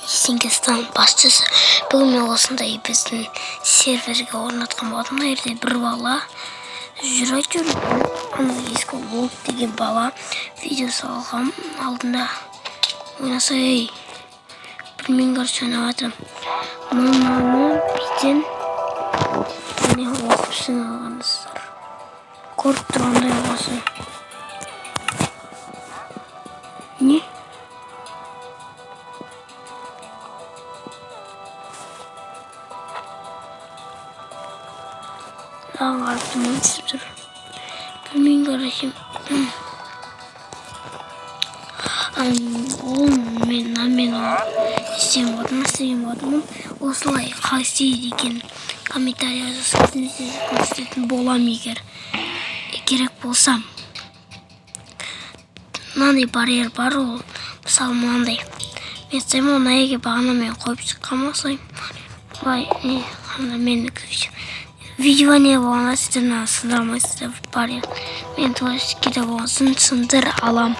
Есенгестан басшысы. Бүгін мен осындай біздің серверге орнатқан болатын. Мына жерде бір бала жүр әйтеуір, ана ескі Волк деген бала видео салған алдында. Ойнаса, ей, білмеймін, короче, ойнап жатырмын. Мынаны бізден міне оқып алғансыздар, көріп тұрғандай осы не. Маған қарап тұман түсіп тұр, білмеймін, короче. Ол мен мынамен істеген болатынмын, істеген болатынмын. Осылай қалай істейді екен, комментарий жазып кетіңіздер, көрсететін боламын, егер керек болса. Мынандай барьер бар, ол мысалы мынандай мен істеймін. Мына жерге бағана мен қойып шыққанмын осылай, былай не анда мен видео не болғанда, сіздер мынаны сындыра алмайсыздар. Барьер мен творческийде болған соң сындыра аламын.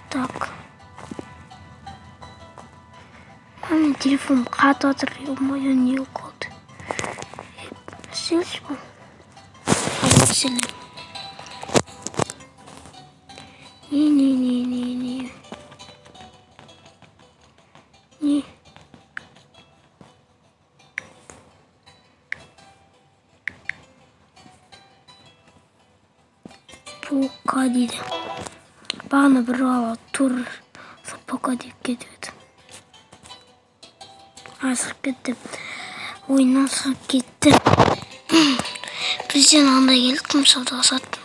Так, менің телефоным қатып жатыр, ё-моё, не болып қалды? Істелші бұл. Істелді. Не, не, не, не, не, не. Пока дейді. Бағана бір бала тур сол пока деп кетіп еді. А, шығып кетті. Ойыннан шығып кетті. Бізден андай келдік, мысалы, сат.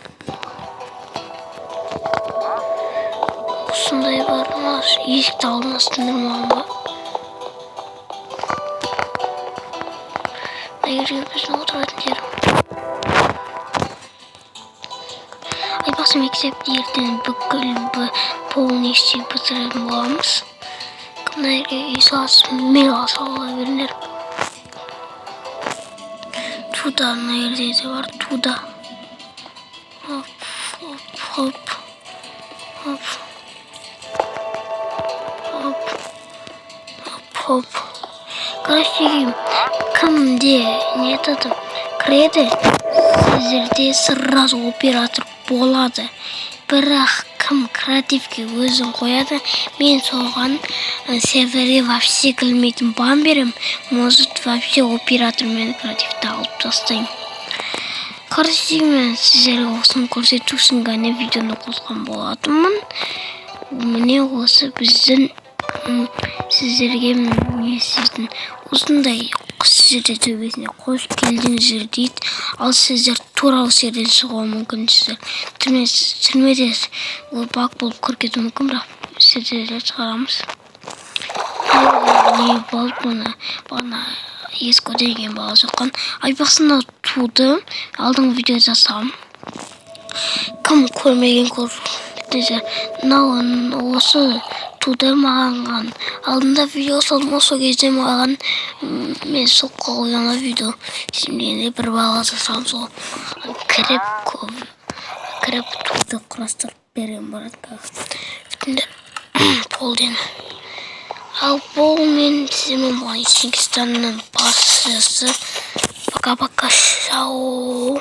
Осындай бар. Мына есікті алдына сындырмаған ба? Мына жерге біздің отыратын жер. Айтпақшы, мектепті ертең бүкіл полностью бітіретін боламыз. Мына жерге үй саласыз, мега сала беріңдер. Туда мына жерде де бар, туда. Хоп, хоп, хоп. Хоп. Хоп. Хоп, хоп. Короче, кімде не айтады, кіреді, сіздерде сразу оператор болады. Бірақ кім креативке өзін қояды, мен соған серверге вообще кірмейтін бан беремін. Может, вообще оператор мен креативті алып тастаймын. Короче, мен сіздерге осыны көрсету үшін ғана видеоны қосқан болатынмын. Міне, осы біздің сіздерге не істейтін осындай сіздерде төбесіне қош келдіңіздер дейді. Ал сіздер тура осы жерден шығуы мүмкінсіздер. Түрмеде ол баг болып кіріп кетуі мүмкін, бірақ сіздерді шығарамыз. Не болды мұны? Бағана ескі деген бала соққан. Айтпақшы, мынау туды алдыңғы видео жасағанмын. Кім көрмеген, көріп. Мынау осы туды маған алдында видео салдым ғой, сол кезде маған мен соққы қойған видео істеймін бір бала жасағанмын, сол кіріп кіріп туды құрастырып берген болады. Күтіңдер полден. Ал бұл мен сіздермен болған Есенгестанның басшысы. Пока, пока, чао.